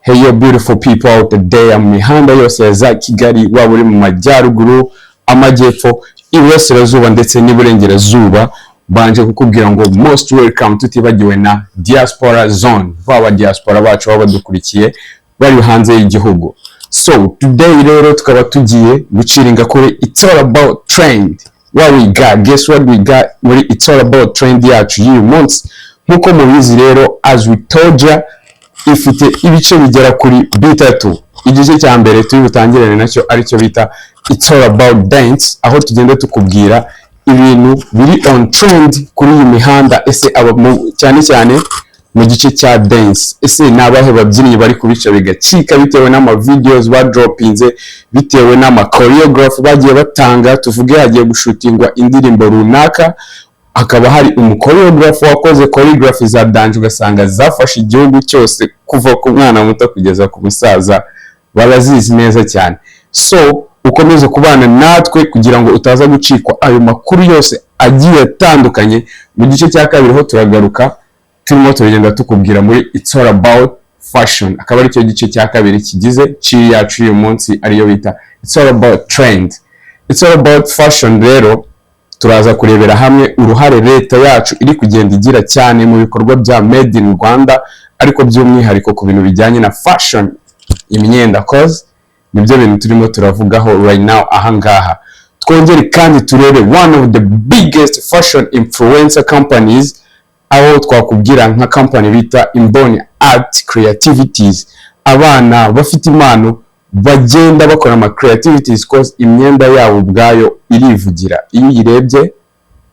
Hey yo, beautiful people out there mu mihanda yose ya za Kigali, waba uri mu majyaruguru, amajyepfo, iburasirazuba ndetse n'iburengerazuba, banje kukubwira ngo most welcome, tutibagiwe na diaspora zone, baba diaspora bacu baba badukurikiye bari hanze y'igihugu. So today rero tukaba tugiye guciringa kuri It's All About Trend. What we got? Guess what we got muri It's All About Trend yacu y'uyu munsi? Nk'uko mubizi rero, as we told ya, ifite ibice bigera kuri bitatu. Igice cya mbere turi butangirane nacyo aricyo bita It's All About Dance, aho tugenda tukubwira ibintu biri on trend kuri iyi mihanda. Ese aba cyane cyane mu gice cya dance, ese ni abahe babyinnyi bari kubica bigacika bitewe n'ama videos badropinze, bitewe n'ama choreograph bagiye batanga? Tuvuge hagiye gushutingwa indirimbo runaka, hakaba hari umuchoreographer wakoze choreography za dance, ugasanga zafashe igihugu cyose, kuva ku mwana muto kugeza ku musaza barazizi neza cyane. So ukomeze kubana natwe kugira ngo utaza gucikwa ayo makuru yose agiye atandukanye. Mu gice cya kabiri ho turagaruka turimo turagenda tukubwira muri It's All About Fashion, akaba aricyo gice cya kabiri kigize chill yacu y'uyu munsi, ariyo bita It's All About Trend. It's All About Fashion rero, turaza kurebera hamwe uruhare leta yacu iri kugenda igira cyane mu bikorwa bya Made in Rwanda, ariko by'umwihariko ku bintu bijyanye na fashion, imyenda, cause nibyo bintu turimo turavugaho right now ahangaha. Twongere kandi turebe one of the biggest fashion influencer companies, aho twakubwira nka company bita Imboni Art Creativities, abana bafite impano bagenda bakora ama creativities, cause imyenda yabo ubwayo irivugira. Iyo uyirebye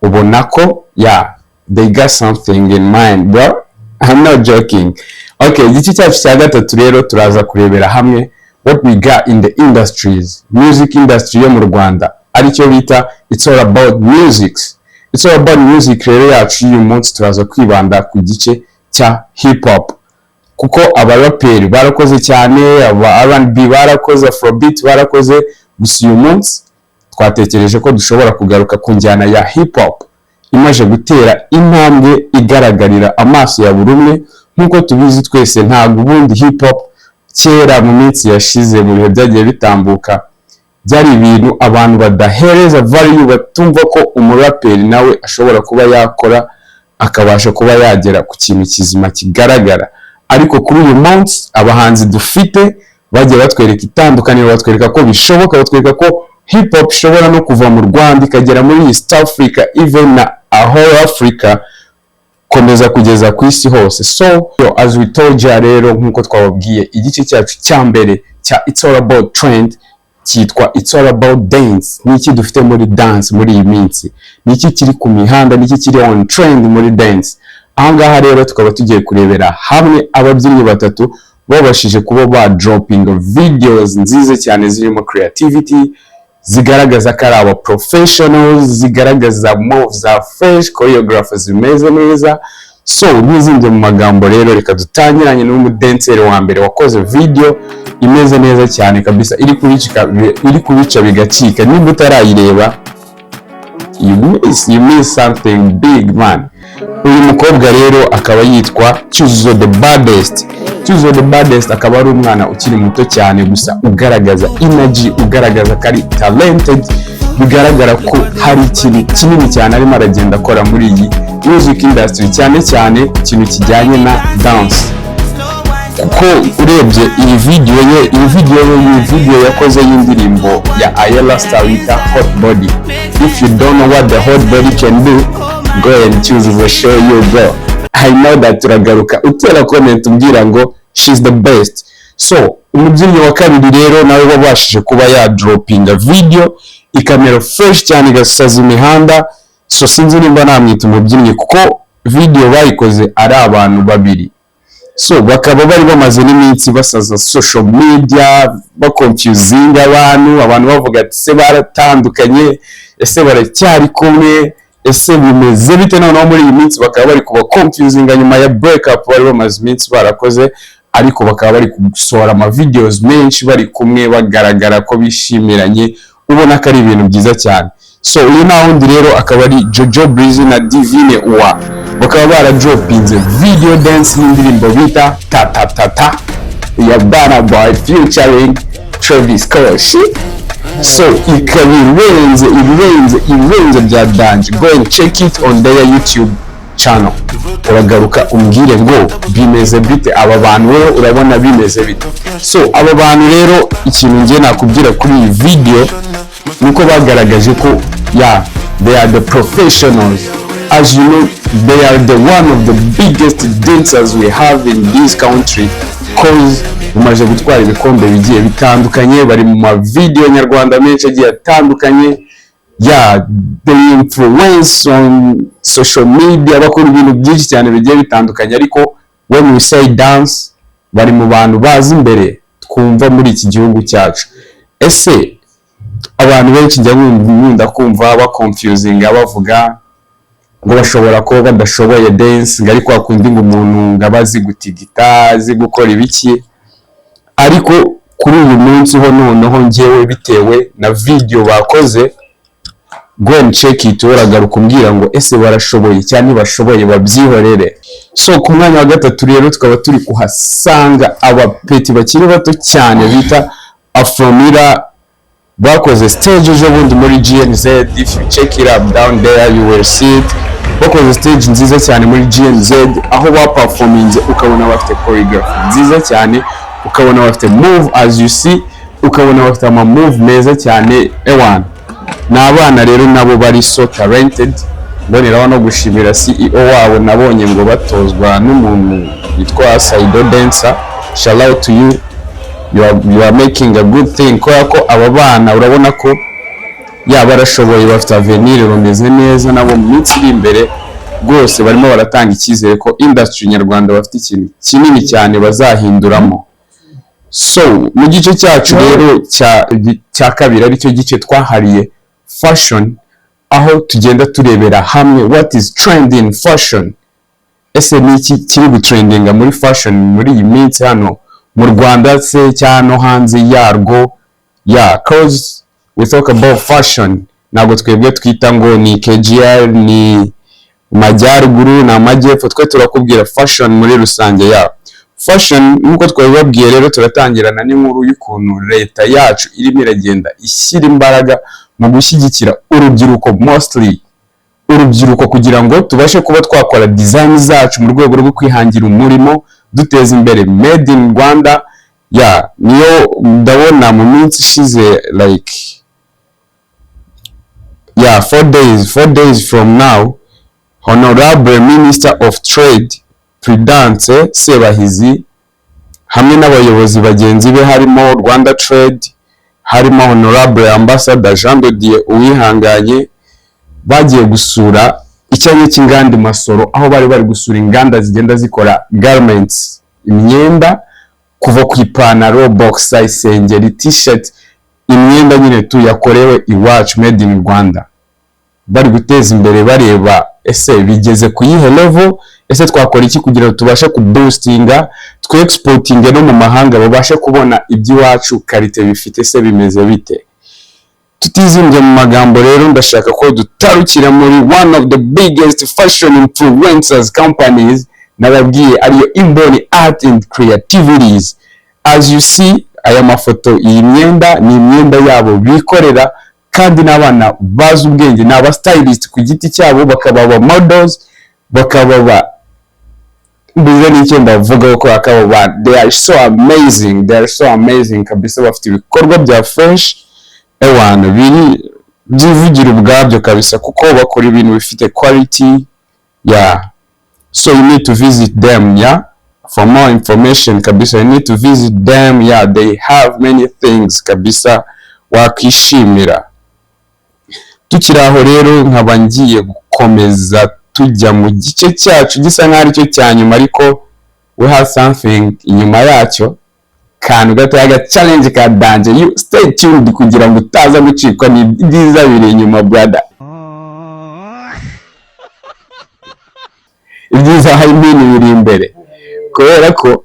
ubona ko, yeah, they got something in mind, bro, I'm not joking. Okay, igice cyacu cya gatatu rero turaza kurebera hamwe what we got in the industries, music industry yo mu Rwanda, aricyo bita It's All About Music. It's All About Music rero yacu y'uyu munsi, turaza kwibanda ku gice cya hip hop, kuko abaraperi barakoze cyane, aba R&B barakoze, afrobeat barakoze, gusa uyu munsi twatekereje ko dushobora kugaruka ku njyana ya hip hop imaze gutera intambwe igaragarira amaso ya buri umwe. Nk'uko tubizi twese, ntabwo ubundi hip hop kera mu minsi yashize, mu bihe byagiye bitambuka, byari ibintu abantu badahereza value, batumva ko umuraperi nawe ashobora kuba yakora akabasha kuba yagera ku kintu kizima kigaragara. Ariko kuri uyu munsi abahanzi dufite bagiye batwereka itandukaniro, batwereka ko bishoboka, batwereka ko hip hop ishobora no kuva mu Rwanda ikagera muri East Africa, even na aho Africa, komeza kugeza ku isi hose. So as we told you rero, nk'uko twababwiye, igice cyacu cya mbere cya It's All About Trend cyitwa It's All About Dance. Niki dufite muri dance muri iyi minsi? Niki kiri ku mihanda? Niki kiri on trend muri dance? Ahangaha rero tukaba tugiye kurebera hamwe ababyinnyi batatu babashije kuba ba dropping videos nziza cyane zirimo creativity, zigaragaza ko ari aba professionals, zigaragaza moves za fresh, choreography zimeze neza. So ntizinze mu magambo rero, reka dutangiranye n'umudenseri wa mbere wakoze video imeze neza cyane kabisa, iri kubica bigacika. Niba utarayireba, you miss something big, man. Uyu mukobwa rero akaba yitwa Cyuzuzo the Baddest. Cyuzuzo the Baddest akaba ari umwana ukiri muto cyane, gusa ugaragaza energy, ugaragaza ko ari talented, bigaragara ko hari ikintu kinini cyane arimo aragenda akora muri iyi music industry, cyane cyane ikintu kijyanye na dance, kuko urebye iyi video yakoze y'indirimbo ya Ayra Starr bita Hot Body. If you don't know what the hot body can do, go and choose the show you go. I know that turagaruka utera comment umbwira ngo she's the best. So umubyinnyi wa kabiri rero nawe wabashije kuba yadropinga video ikamera fresh cyane, igasaza imihanda. So sinzi nimba namwita umubyinnyi, kuko Video bayikoze ari abantu babiri. So bakaba bari bamaze n'iminsi basaza social media, baconfusinga abantu. Abantu bavuga ati: "Se baratandukanye? Ese baracyari kumwe? Ese bimeze bite?" Noneho muri iyi minsi bakaba bari kuba confusinga nyuma ya break up bari bamaze iminsi barakoze, ariko bakaba bari gusohora ama videos menshi bari kumwe, bagaragara ko bishimiranye, ubona ko ari ibintu byiza cyane. So uyu nta wundi rero, akaba ari Jojo Breezy na Divine Uwa, bakaba baradropinze video dance y'indirimbo bita Ta Ta Ta Ta ya Burna Boy featuring Travis Scott. So ikaba irenze, irenze, irenze bya danger. Go and check it on their YouTube channel, uragaruka umbwire ngo bimeze bite. Aba bantu rero urabona bimeze bite? So aba bantu rero, ikintu ngiye nakubwira kuri iyi video nuko bagaragaje ko, yeah, they are the professionals. As you know, they are the one of the biggest dancers we have in this country, 'cause bamaze gutwara ibikombe bigiye bitandukanye, bari mu ma video nyarwanda menshi agiye atandukanye. Yeah, they influence on social media, bakora ibintu byinshi cyane bigiye bitandukanye, ariko when we say dance, bari mu bantu bazi imbere twumva muri iki gihugu cyacu. Ese abantu benshi njya nkunda kumva baconfusinga, bavuga ngo bashobora kuba badashoboye dance, ngo ariko hakundi ngo umuntu ngo aba azi gutigita, azi gukora ibiki. Ariko kuri uyu munsi ho noneho njyewe, bitewe na video bakoze, go and check it, uragaruka umbwira ngo ese barashoboye cyangwa ntibashoboye, babyihorere. So ku mwanya wa gatatu rero tukaba turi kuhasanga abapeti bakiri bato cyane bita Afromira, bakoze stage ejo bundi muri GNZ. If you check it up down there, you will see it. Bakoze stage nziza cyane muri GNZ, aho baperforminze ukabona bafite choreography nziza cyane, ukabona bafite move, as you see, ukabona bafite ama move meza cyane. Ewan, ni abana rero nabo bari so talented. Mboneraho no gushimira CEO wabo, nabonye ngo batozwa n'umuntu witwa Saido Dancer. Shout out to you, you are making a good thing, kubera ko aba bana urabona ko yaba barashoboye, bafite avenir, bameze neza nabo mu minsi iri imbere rwose barimo baratanga icyizere ko industry nyarwanda bafite ikintu kinini cyane bazahinduramo. So mu gice cyacu rero cya kabiri, aricyo gice twahariye fashion, aho tugenda turebera hamwe what is trending fashion. Ese ni iki kiri gutrendinga muri fashion muri iyi minsi hano mu Rwanda se cyangwa no hanze yarwo? Yeah, 'cause we talk about fashion, ntabwo twebwe twita ngo ni KGL, ni majyaruguru, ni amajyepfo. Twe turakubwira fashion muri rusange ya fashion. Nk'uko twabibabwiye rero, turatangirana n'inkuru y'ukuntu leta yacu irimo iragenda ishyira imbaraga mu gushyigikira urubyiruko, mostly urubyiruko, kugira ngo tubashe kuba twakora design zacu mu rwego rwo kwihangira umurimo, duteza imbere made in Rwanda. Ya, niyo ndabona mu minsi ishize, like, yeah, 4 days from now, Honorable Minister of Trade Prudence Sebahizi hamwe n'abayobozi bagenzi be, harimo Rwanda Trade, harimo Honorable Ambassador Jean de Dieu Uwihanganye, bagiye gusura icyanya cy'inganda i Masoro, aho bari bari gusura inganda zigenda zikora garments, imyenda kuva ku ipantaro, boxer, isengeri, T-shirt, imyenda nyine tu yakorewe iwacu, made in Rwanda. Bari guteza imbere, bareba ese bigeze ku yihe level, ese twakora iki kugira ngo tubashe kuboostinga, twe exportinge no mu mahanga, babashe kubona iby'iwacu qualité bifite, se bimeze bite? Tutizimbye mu magambo rero, ndashaka ko dutarukira muri one of the biggest fashion influencers companies nababwiye, ariyo Imboni Art and Creativities. As you see aya mafoto, iyi myenda ni imyenda yabo bikorera, kandi n'abana bazi ubwenge, ni aba stylist ku giti cyabo, bakaba aba models, bakaba ba mbuze n'icyo ndavuga ko akaba ba they are so amazing, they are so amazing kabisa. Bafite ibikorwa bya fresh, ewana, biri byivugira ubwabyo kabisa, kuko bakora ibintu bifite quality. Yeah, so you need to visit them, yeah, for more information kabisa. You need to visit them. Yeah, they have many things kabisa wakwishimira. Tukiri aho rero, nkaba ngiye gukomeza tujya mu gice cyacu gisa nk'aho aricyo cya nyuma, ariko we have something inyuma yacyo, kantu gatoya, aga challenge ka danger. You stay tuned kugira ngo utaza gucikwa n'ibyiza biri inyuma, brother. Ibyiza, I mean, biri imbere, kubera ko,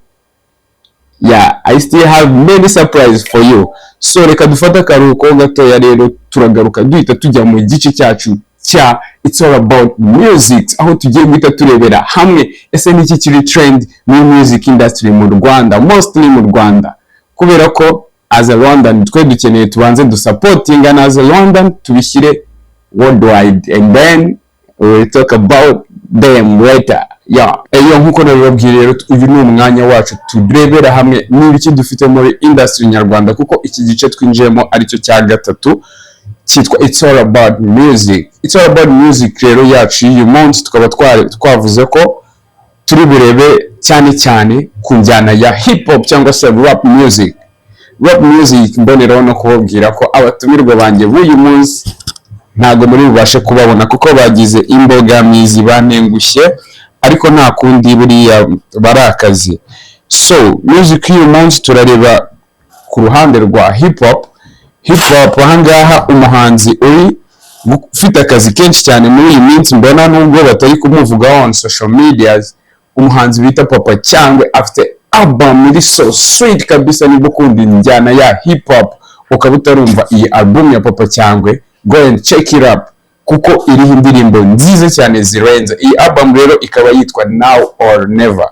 yeah, I still have many surprise for you. So reka dufate akaruhuko gatoya rero, turagaruka duhita tujya mu gice cyacu cya It's All About Music, aho tugiye guhita turebera hamwe ese niki kiri trend muri music industry mu Rwanda, mostly mu Rwanda, kubera ko as a Rwandan twe dukeneye tubanze dusupportinga as a Rwandan, tubishyire worldwide, and then we will talk about them later. Yeah, eyo nkuko nabibabwiye rero, uyu ni umwanya wacu turebera hamwe n'ibiki dufite muri industry nyarwanda, kuko iki gice twinjiyemo aricyo cya gatatu cyitwa It's All About Music. It's All About Music rero yacu y'uyu munsi, tukaba twavuze ko turi burebe cyane cyane ku njyana ya hip hop cyangwa se rap music. Rap music, mboneraho no kubabwira ko abatumirwa banjye b'uyu munsi ntabwo muri bubashe kubabona kuko bagize imbogamizi, bantengushye, ariko nta kundi, buriya bari akazi. So music y'uyu munsi turareba ku ruhande rwa hip hop. Hip hop ahangaha, umuhanzi uri ufite akazi kenshi cyane muri iyi minsi mbona, nubwo batari kumuvugaho on social medias, umuhanzi bita Papa Cyangwe afite album iri so sweet kabisa. Niba ukunda injyana ya hip hop ukaba utarumva iyi album ya Papa Cyangwe, go and check it up, kuko iriho indirimbo nziza cyane zirenze. Iyi album rero ikaba yitwa Now or Never.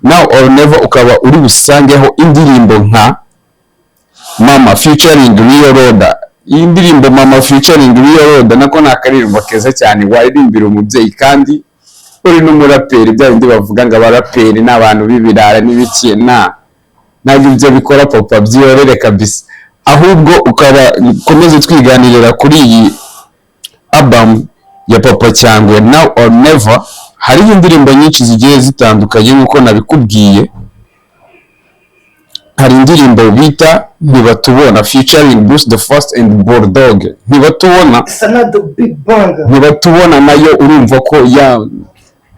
Now or Never ukaba uri busangeho indirimbo nka Mama featuring Rio Roda. Iyi ndirimbo Mama featuring Rio Roda nako ni akaririmbo keza cyane waririmbira umubyeyi kandi uri n'umuraperi. Bya bindi bavuga ngo abaraperi ni abantu b'ibirara n'ibiki, na ntabwo ibyo bikora. Papa, byihorere kabisa. Ahubwo ukaba ukomeze twiganirira kuri iyi album ya Papa Cyangwe, Now or Never. Hariho indirimbo nyinshi zigiye zitandukanye nk'uko nabikubwiye. Hari indirimbo bita Ntibatubona featuring Bruce the First and Bulldog. Ntibatubona. It's another big banger. Ntibatubona nayo urumva ko ya,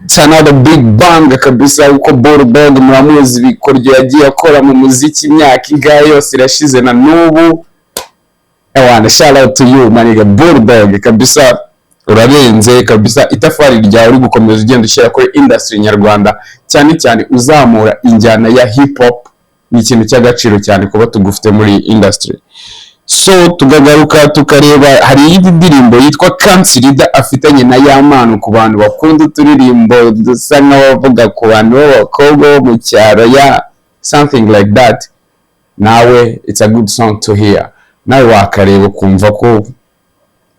it's another big bang kabisa, kuko Bulldog muramuzi ibikoryo yagiye akora mu muziki, imyaka ingahe yose irashize na n'ubu. Ewana, shout out to you, my nigga Bulldog, kabisa urarenze kabisa. Itafari ryawe uri gukomeza ugenda ushyira kuri industry nyarwanda, cyane cyane uzamura injyana ya hip hop, ni ikintu cy'agaciro cyane kuba tugufite muri iyi industry. So tukagaruka tukareba, hari iyindi ndirimbo yitwa Kansirida afitanye na Yamano, ku bantu bakunda uturirimbo dusa nk'abavuga ku bantu b'abakobwa bo mu cyaro, ya something like that. Nawe it's a good song to hear, nawe wakareba ukumva ko,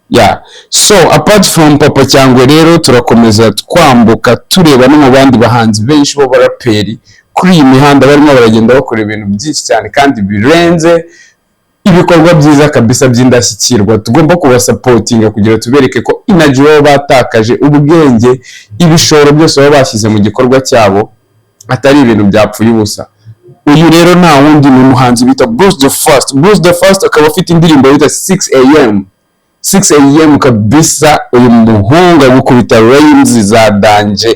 yeah. So apart from Papa Cyangwe rero, turakomeza twambuka tureba no mu bandi bahanzi benshi b'abaraperi kuri iyi mihanda barimo baragenda bakora ibintu byinshi cyane kandi birenze, ibikorwa byiza kabisa by'indashyikirwa. Tugomba kubasupportinga kugira tubereke ko energy baba batakaje, ubwenge, ibishoro byose baba bashyize mu gikorwa cyabo atari ibintu byapfuye ubusa. Uyu rero nta wundi, ni umuhanzi bita Bruce the First. Bruce the First akaba afite indirimbo bita 6 AM. 6 AM kabisa, uyu muhungu agukubita rhymes za danger.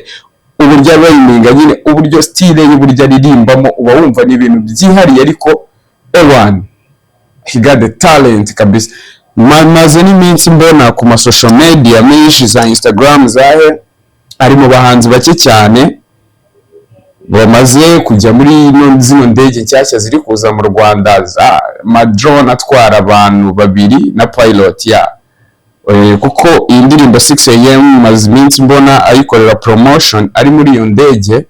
Uburyo arhyminga nyine, uburyo style y'uburyo aririmbamo, uba wumva ni ibintu byihariye, ariko ewan, he got the talent kabisa. Maze n'iminsi mbona ku ma social media menshi, za Instagram, zahe, ari mu bahanzi bake cyane bamaze kujya muri zino ndege nshyashya ziri kuza mu Rwanda, za madrone atwara abantu babiri na pilot ya. Kuko iyi ndirimbo 6 AM maze iminsi mbona ayikorera promotion ari muri iyo ndege,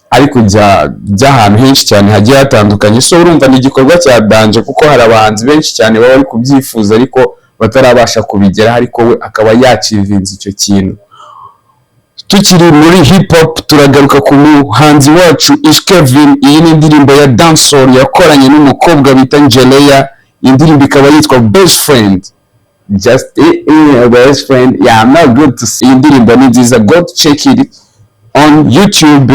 ari kujya jya ahantu henshi cyane hagiye hatandukanye. So urumva ni igikorwa cya danger, kuko hari abahanzi benshi cyane baba bari kubyifuza ariko batarabasha kubigeraho, ariko we akaba yachievinze icyo kintu. Tukiri muri hip hop, turagaruka ku muhanzi wacu Ish Kevin. Iyi ni indirimbo ya dancehall yakoranye n'umukobwa bita Njeleya. Iyi ndirimbo ikaba yitwa Best Friend, just best friend, yeah, I'm not good to see. Iyi ndirimbo ni nziza, go check it on YouTube,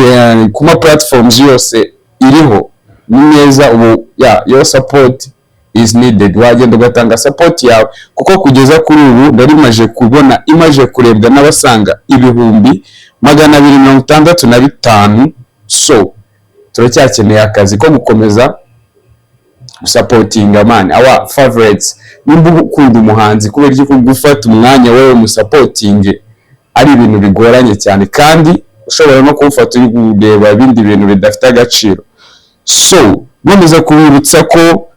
ku ma platforms yose iriho, ni neza ubu. Yeah, your support is needed. Wagenda ugatanga support yawe, kuko kugeza kuri ubu nari maje kubona imaje kurebwa n'abasaga 265,000. So turacyakeneye akazi ko gukomeza gusupportinga, man, our favorites. Nimba ukunda umuhanzi, kubera iki gufata umwanya wowe musupportinge ari ibintu bigoranye cyane, kandi ushobora no kuwufata uri kureba ibindi bintu bidafite agaciro? So nkomeza kubibutsa ko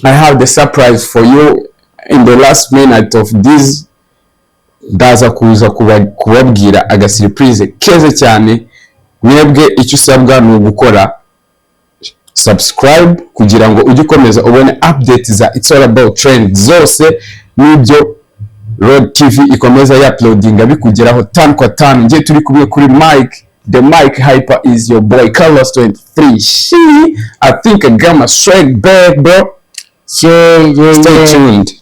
I have the surprise for you in the last minute of this. Ndaza kuza kubabwira agasurprise keza cyane. Mwebwe icyo usabwa ni ugukora subscribe kugira ngo ujye ukomeza ubone update za It's All About Trend zose n'ibyo Road TV ikomeza ya uploadinga bikugeraho tanu kwa tanu. Ngiye turi kumwe kuri mic, the mic hyper is your boy Carlos 23. She, I think I got my swag back, bro. Yeah. Stay tuned.